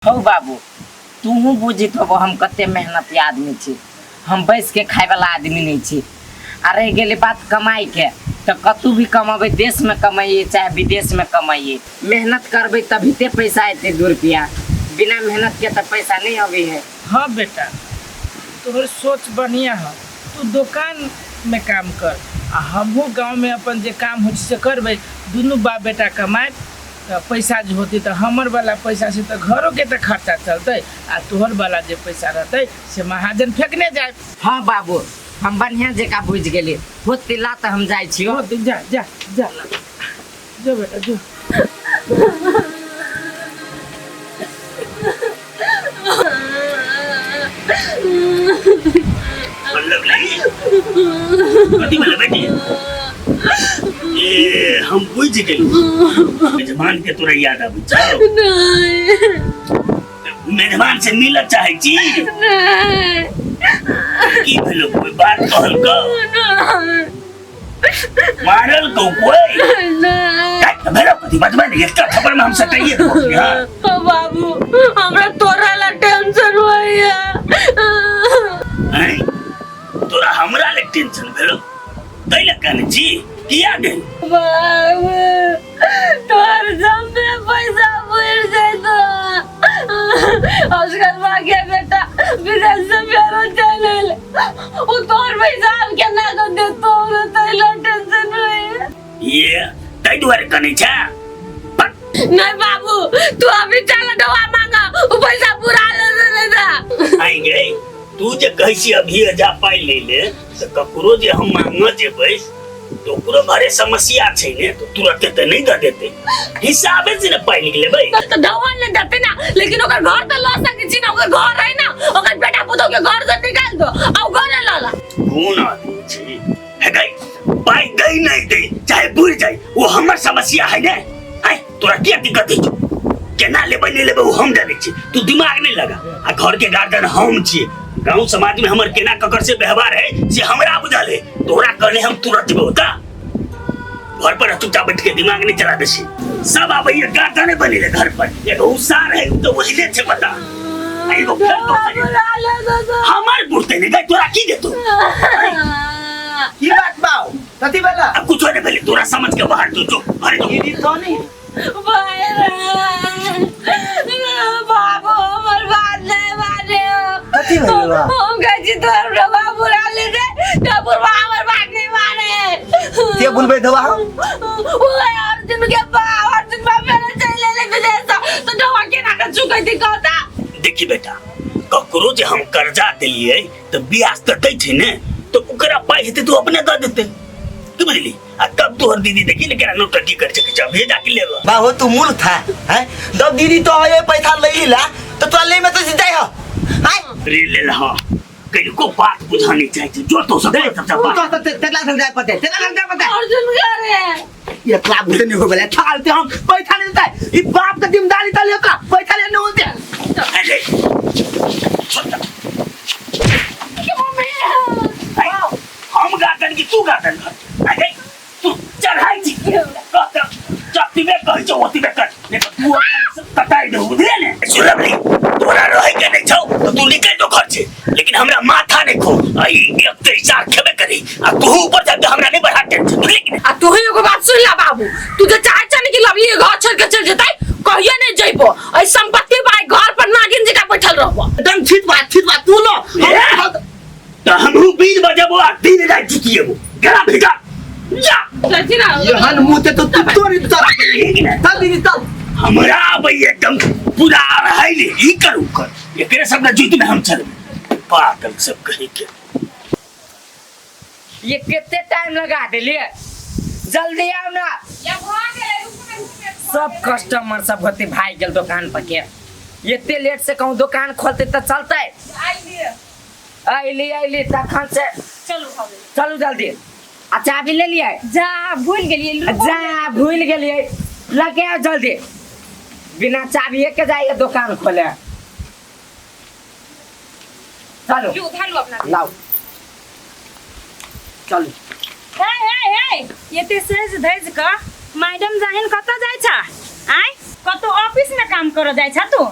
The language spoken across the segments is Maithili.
हौ बाबू, तूहू बुझित होबो हम कते मेहनती आदमी छी। हम बैस के खाय वाला आदमी नहीं छी। आ रहि गेलै बात कमाई के, तऽ कतहु भी कमेबै, देश में कमाइए चाहे विदेश में कमाइए, मेहनत करबै तभी ते पैसा एतै 2 रुपया। बिना मेहनत के तऽ पैसा नहीं अबै है। हाँ बेटा, तोहर सोच बढ़िया है। तू दोकान में काम कर आ हमहूँ गाँव में अपन जे काम होइ छै से करबै। दुनू बाप बेटा कमायब तऽ पैसा जे होतै तऽ हमर वाला पैसा से तऽ घरोके तऽ खर्चा चलतै आ तोहर वाला जे पैसा रहतै से महाजन फेकने जाय। हाँ बाबू, हम बढ़िया जकाँ बुझि गेली। होत ला तऽ हम जाइ छियौ। होतै, जा जा जा जो बेटा जो। मतलब नहीं कथी भेलै बेटी? ए, हम बुझि गेलहुँ, मेजबान के तोरा याद आबै छौ? नहीं। मेजबान से मिलऽ चाहै छी? नहीं। की भेलो, कोई बात कहलकौ? नहीं। मारल कौ कोई? नहीं। काहे भेलो, कथी बतबै ने, एकटा थप्पड़ में हम सटाइए देबो। हाँ। ओ बाबू, हमरा तोरा ला टेंशन होइया। हैं? तोरा हमरा ले टेंशन भेलो? तै ले कहने छी? किया गेल? बाबू, तोहर जमे पैसा बुड़ जैतो। असगर भाग्य बेटा विदेश से फेरो चल आयल, ओ तोहर पैसा हम केना के देतो? हमरा तै ला टेंशन होइया। ये तै दुआरे कहने छे? नहीं बाबू, तू अभी चल दवा मांगा, वो पैसा पूरा ले ले ले। आई गई, तू जे कहै छी अभी जा पाइ ले ले, तऽ ककरो जे हम मांगऽ जेबै तऽ ओकरो घरे समस्या छै ने, तऽ तुरते तऽ नहि दऽ देतै, हिसाबे से ने पाइ निकलेबै। तऽ दवा ले देते ना, लेकिन ओकर घर तऽ लऽ सकै छी ना? ओकर घर है ना, ओकर बेटा पुतोह के घर से निकाल दो आ उ घरे लऽ ला। कोन आदमी छै हे गई, पाइ दै नहीं दै चाहे बुझ जाय, वो हमर समस्या है ने। आय, तोरा किया दिक्कत है? केना लेबै नहीं लेबै वो हम जानै छी, तू दिमाग नहीं लगा। आ घर के गार्जियन हम छी, गांव समाज में हमर केना ककर से व्यवहार है से हमरा बुझल है। तोरा कहने हम तुरंत जेबो ता घर पर चुपचाप बैठ के दिमाग नहीं चला बेसी। सब आबैया गार्जियन बनेले घर पर, एगो उसार है तो वही ले छे पता, आ एगो फेर दोसर हमर बुढ़ते नहीं गई, तोरा की देतो? की बात बाऊ, कथी भेला? अब कुछो नहीं भेलै, तोरा समझ के बाहर जो, जो अरे जो। दीदी तो नहीं। बाबू, हमर बात नहीं माने। कथी भेलै बा? हम कहै छी तोहर डबा बुरा ले दे तऽ बुढ़वा हमर बात नहीं माने। के बुलबै दवा हम? ओए अर्जुन के बाप, अर्जुन बाप मेरे चलि एलै विदेश सँ, तऽ डबा केना के चुकैती कहता? देखी बेटा, ककरो जे हम कर्जा देलियै तऽ ब्याज तऽ दै छै ने, तऽ ओकरा पाइ हेतै तऽ ओ अपने दऽ देतै, की बुझली? आ तब तोहर दीदी देखी ने केना नौटंकी कर छै, कि अभी जाके लेबऽ। बाहो, तू मूर्ख था हैं? जब दीदी तो ये पैसा ले ला तो तोरा ले में तो जाय हो हैं? रे ले हाँ, कनिको बात बुझानी चाहिए जो तो सब सब तू बात तो तेला घर जाय पड़ते, तेला घर जाय पड़ते। अर्जुन करे ये क्लाब घुसे नहीं हो बोले ठगालते, हम पैसा नहीं देता, ई बाप के जिम्मेदारी तो लेता, पैसा लेने होते। अरे छोड़, हम गार्डन की तू गार्डन कर? अरे तू चढ़ाई छी कह, जतिबे कहै छौ ओतिबे कर, नहीं तो तू अपन कटाई दे, बुझले ने? सुनबली, तोरा रहै के नहीं छौ तो तू निकल जो घर से, लेकिन हमरा माथा नहीं खो। आ ई एक तो इशार खेबे करी आ तू ऊपर जाके हमरा नहीं बढ़ा टेंशन, बुझली कि नहीं? आ तू ही एगो बात सुन ला बाबू, तू जे चाहे छ ने कि लवली घर छोड़ के चल जेतै, कहियो नहीं जइबो। एहि संपत्ति बाई घर पर नागिन जकाँ बैठल रहबो। एकदम ठीक बात, ठीक बात। तू लो। ए! तो हमहू बीन बजेबो आ दिन राति जुतिएबो, गला भेजा जा। चलती ना। यहन मुंह ते तो तू तोरी चल। ठीक ने? चल दीदी, चल। हमरा आबै एकदम पूरा रहै ले, ई करू कर, एकरे सब ने जुत में हम चलबै, पागल सब कहे के। ये कितने टाइम लगा देलिए, जल्दी आओ ना। सब कस्टमर सब होते भाई गेल दुकान पर के, एते लेट से कहूँ दुकान खोलते तो चलते? अइली अइली तखन से। चलू, भऽ गेल। चलू जल्दी। आ चाबी ले लियै? जा, भूल गेलियै। जा, भूल गेलियै। लगे आओ जल्दी, बिना चाबिए के जाइए दुकान खोले। चलू। लू, धरू अपना। लाओ, चलू। हे हे हे, एते सज धज कऽ मैडम जाहिन कतऽ जाइ छ? आय, कतौ ऑफिस में काम करऽ जाइ छ तू?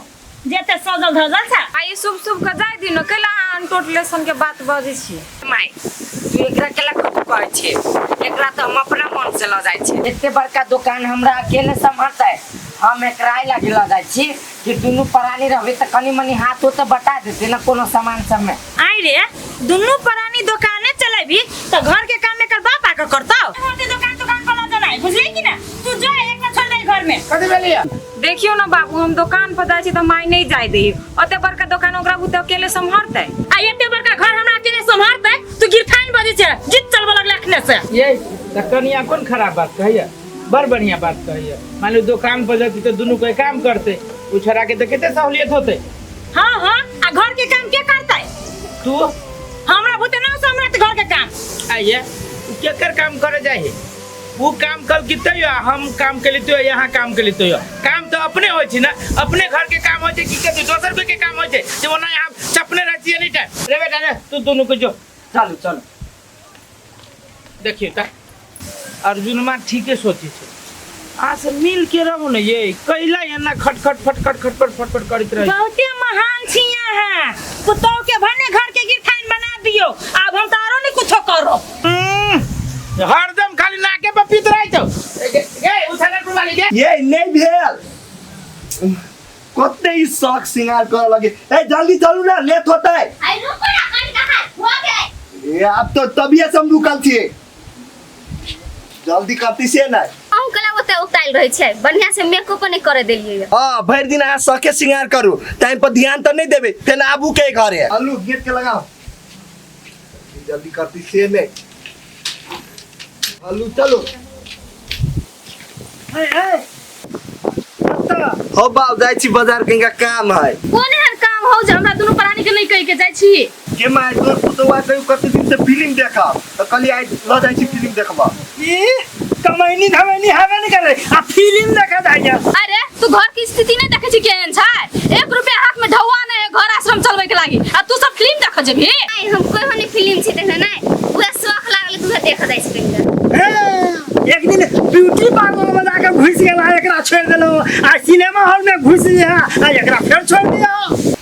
जेते सजल धजल छै। आ ई शुभ शुभ के जाय दिनो कैला अहाँ अनटोटले सन के बात बजै छी। माय तू एकरा केला कथू कहै छी? एकरा तऽ हम अपना मन से लऽ जाइ छी। एते बड़का दोकान हमरा अकेले सम्हारतै? हम एकरा एहि लागी लऽ जाइ छी कि दुनू प्राणी रहबै तऽ कनी मनी हाथ तऽ बटा देतै ने कोनो सामान सबमे। आइ रे दुनू प्राणी दोकाने चलेबी तऽ घर के काम एकर बाप आके करतौ। होते दोकान दोकान पर लऽ जेनाइ, बुझली कि ना? तू जो एक बार छोड़ दे घर में। कथी भेलैया? देखियौ ने बाबू, हम दोकान पर जाइ छी तऽ माय नहि जाय दै, ओते बड़का दोकान ओकरा बुते अकेले सम्हारतै? आ एते बड़का घर हमरा अकेले सम्हारतै? तू गिरथाइन बजै छै, जिद चलबऽ लगले अखने से। ये तऽ कनिया कोन खराब बात कहैया, बड़ बढ़िया बात कहैया। मान लो दोकान पर जती तऽ दुनू कोई काम करते, उ छोड़ा के तऽ कते सहूलियत होते। हाँ हाँ, आ घर के काम के करतै? तू। हमरा बुते ना सम्हारत घर के काम। आइए उ केकर काम करे जाए? वो काम कल की तैयो हम काम के लिए तो यहाँ काम के लिए तो काम तो अपने होय छै ना, अपने घर के काम होय छै कि के दोसर के काम होय छै जे ओना यहाँ चपने रहै छियै नहीं टाइम। रे बेटा रे तू दोनों के जो चलू चलू। देखियो त अर्जुन माँ ठीके सोचे छै, अहाँ से मिल के रहू ने ये कैला एना खटखट फटखट खटखट फटफट करैत रहे। बहुते महान छी अहाँ, पुतोह के भने घर के गिरथाइन बना दियो, आब हम तो आरो नहीं कुछो करो। हरदम खाली नाके पर पीत रहे छौ। गे उछालर पर वाली गे। ये नहीं भेल कते ई शौक सिंगार करे लगे। ए जल्दी चलू ना, लेट होता है। आई रुको ना कनी कहाँ हो गेलै। ए अब तो तबियत से हम रुकल छिए, जल्दी करती से ना। अहूँ कला ओते उताइल रहै छै, बढ़िया से मेकअप नहि करे देलियै। हां भरि दिन अहाँ शौके सिंगार करू, टाइम पर ध्यान तो नहीं देबे, फेर आबू के घरे। आलू गेट के लगाओ, जल्दी करती से नहीं। आलू चलो। हो बाप जाइ छी बाजार, कहीं काम है। कोन एहन काम हौ जे हमरा दुनू प्राणी के नहीं कहि के जाइ छी? के my तोर पुतौआ कहियो कते दिन से फिल्म देखब तऽ कहलियै आइ लऽ जाइ छी फिल्म देखबा। ई कमैनी धमैनी हेबे नहीं करे आ फिल्म देखा जाइया। अरे तू घर के स्थिति नहीं देखे छी केहन छै? एक रुपया हाथ में ढौआ नहीं है घर आश्रम चलबै के लागी, आ तू सब फिल्म देख जेबही? नहीं हम कोई होने फिल्म छी देखने नहीं, उहे शौख लागल तू देख जाइ छी कहिया। एक दिन ब्यूटी पार्लर में जाके घुस गेला, एकरा छोड़ देलहुँ, आ सिनेमा हॉल में घुस गया आ एकरा फेर छोड़ दिया।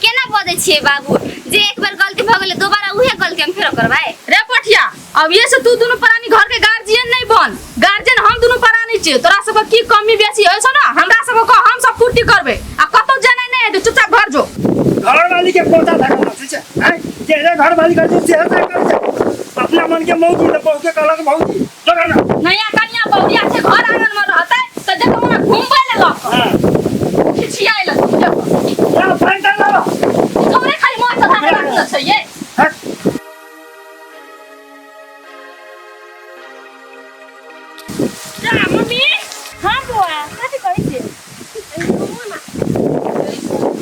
केना बजै छियै बाबू, जे एक बेर गलती भऽ गेलै दोबारा उहे गलती हम फेरो करबै? रे पठिया, अब ये से तू दुनू प्राणी घर के गार्जियन नहीं बन, गार्जियन हम दुनू प्राणी छियै। तोरा सबके की कमी बेसी होइ छौ ना हमरा सबके कह, हम सब पूर्ति करबै। आ कतौ जेनाइ नहि हेतै, चुपचाप घर जो। घर वाली के पोता धक्का मारै छै, आँय? जेहने घर वाली करै छै सेहे करै छै। अपना मन के मौजी तऽ बहु के कहलक भौजी जो घर में। नया कनिया बहुरिया छै घर आंगन में रहतै तऽ देखो हमरा घुमबै ले लऽ कऽ। हाँ। खिसियाइ लग देखो। जा, पानि तानि लाबऽ। थोड़े खाली माछ चढ़ा के राखने छै ये। हट। जा मम्मी। हाँ बुआ कथी कहै छी?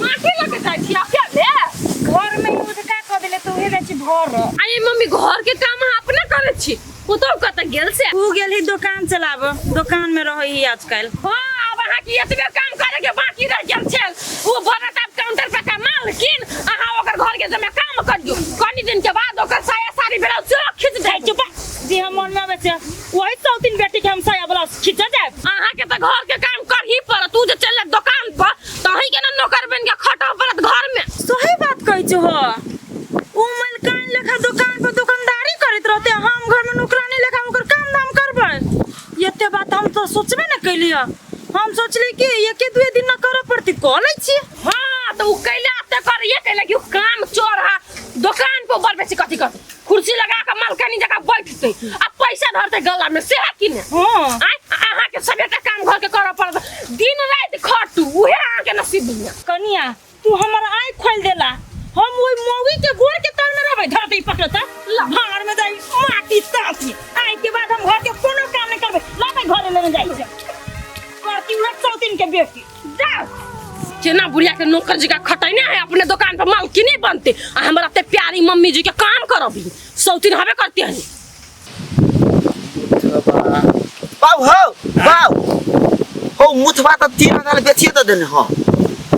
माटी लऽ के जाइ छी अकेले? घर में यूज का कऽ देले तऽ उहे जाइ छी भर। अरे मम्मी घर के काम अहाँ अपने करै छी, पुतहु कतऽ गेल से? उ गेल ही दोकान चलाबऽ, दोकान में रहै ही आजकल। हाँ अब अहाँ के एतबे काम करे के बाकी रह गेल छै, ओ बनत आब काउंटर पर का मालकिन, अहाँ ओकर घर के जमे काम करियो, कनी दिन के बाद ओकर साया साड़ी ब्लाउज सेहो खींच जाय देब। चुप, जे हम मन में आबै छै वही सौतीन बेटी के हम साया ब्लाउज खींच जायब। अहाँ के तऽ घर के काम करही पड़त, तू जे चलले दोकान पर तऽ अहीं के ने नौकर बन के खटऽ पड़त घर में। सही बात कहै छौ हो, उ मलकान लेखा दोकान पर दुकानदारी करैत रहते, हम घर में नौकरानी लेखा ओकर काम धाम करबै। एते बात हम तो सोचबे न कैलियै, हम सोचली कि एके दुए दिन न करऽ पड़ती, कऽ लै छी। हाँ तऽ उ कैला एते करैये कैला कि उ काम चोर हा, दोकान पर बड़ बेसी कथी करतै, कुर्सी लगा के मलकानी जकाँ बैठतै आ पैसा धरतै गला में सेहा कि ने? हाँ। आँय, अहाँ के सबेटा काम घर के करऽ पड़त, दिन राति खटू उहे अहाँ के नसीब दुनिया। कनिया तू हमर आँख खोल देला, हम ओहि मौगी के गोड़ के तर में रहबै, धरतै पकड़तै भाड़ में जाई माटी ताती। आइ के बाद हम घर के कोनो काम नहीं करबै, लाबै घरे लेने जाइ छै करती उहे चौतीन के बेटी। जा केना बुढ़िया के नौकर जकाँ खटैने है अपने दुकान पर मालकिनी बनते, आ हमरा ते प्यारी मम्मी जी के काम करबी सौतीन हबे करते हैं। बाबू हो बाबू हो, मुथबा तऽ 3000 बेचिए तऽ देने हो।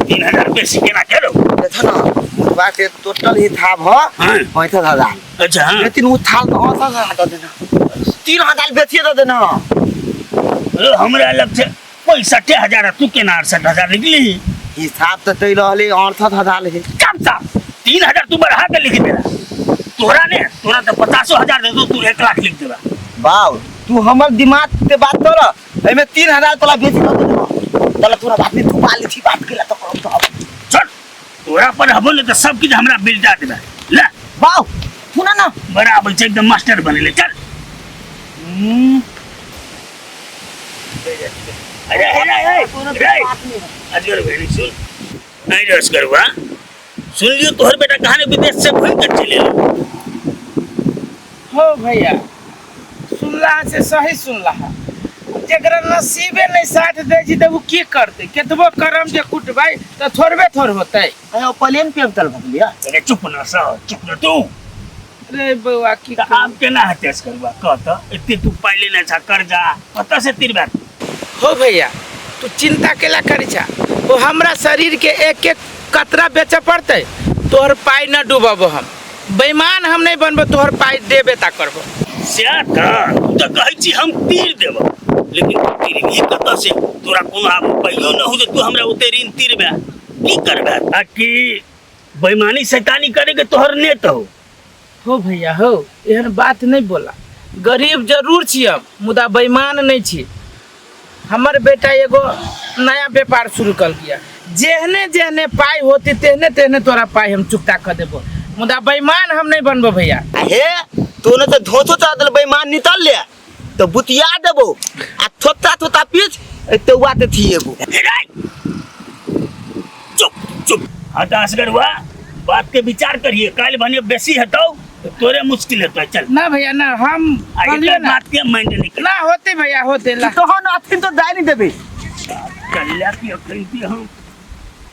3000 बेसी केना केलौ? देख ना मुथबा के टोटल ही था भ हाँ। 35,000। अच्छा हाँ। लेकिन उ थाल तऽ 8,000 दऽ देने, 3000 बेचिए तऽ देने हो। हमरा लग छै 65,000, तू केना 68,000 निकली? हिसाब तो तै रहले 68,000 है। कम सा 3,000 तू बढ़ा के लिख देला। तोरा ने तोरा तो 50,000 दे दो, तू 1 लाख लिख देबा। बाव तू हमर दिमाग से बात कर, एमे 3,000 तोला बेची दे देबो। तोला तोरा बात में तू बाली थी बात केला तो करम तो चल तोरा पर हबो ने तो सब किछ हमरा बिल जा देबा। ले बाव सुना ना बराबर छै, एकदम मास्टर बनेले। चल अरे अरे अरे अजगर बहनी सुन, नहीं रस करवा सुन लियो, तोहर बेटा कहाँ ने विदेश से घूम के चले एलो। हो भैया सुनला से सही सुनला है, जेकरा नसीबे नहीं साथ दे छी त उ की करते, केतबो करम जे कुटबै त थोड़बे थोड़ होतै। अरे प्लेन पे चल भगलिया। अरे चुप ना सर, चुप ना तू। अरे बौआ की त आब केना हेतै असगरुआ कह त, एते तू पाइ लेने छा कर्जा कतऽ से तीरबे? हो भैया तू चिंता केला करी छा, ओ हमरा शरीर के एक एक कतरा बेचे पड़तै, तोहर पाइ न डूबबो, हम बेईमान हम नहीं बनबो, तोहर पाइ देबे ता करबो। सएह त तू त कहै छी हम तीर देबो, लेकिन तू तीरबही कतऽ से? तोरा कोनो आब उपायो न हो जे तू हमरा ओते ऋण तीरबे, की करबे? आ कि बेईमानी शैतानी करे के तोहर नेत हो। हो भैया हो, एहन बात नहीं बोला, गरीब जरूर छी हम मुदा बेईमान नहीं छी। हमर बेटा एगो नया व्यापार शुरू कर दिया, जेहने जेहने पाई होती तेहने तेहने तोरा पाई हम चुकता कर देबो, मुदा बेईमान हम नहीं बनबो भैया। हे तू ने तो धोथो चढ़ देल बेईमान निकल ले तो बुतिया देबो आ थोता थोता पीछ तौआ ते थिएबो। चुप चुप। हाँ तो असगरुआ बात के विचार करिए, काल भने बेसी हेतौ तो तोरे मुश्किल हेतौ। चल ना भैया ना, हम आ एकर कहलियो ना बात के माइंड नहीं कर ना होते भैया होते ला तोहन अथिन तो जाय नहीं देबे। चल की अखन हम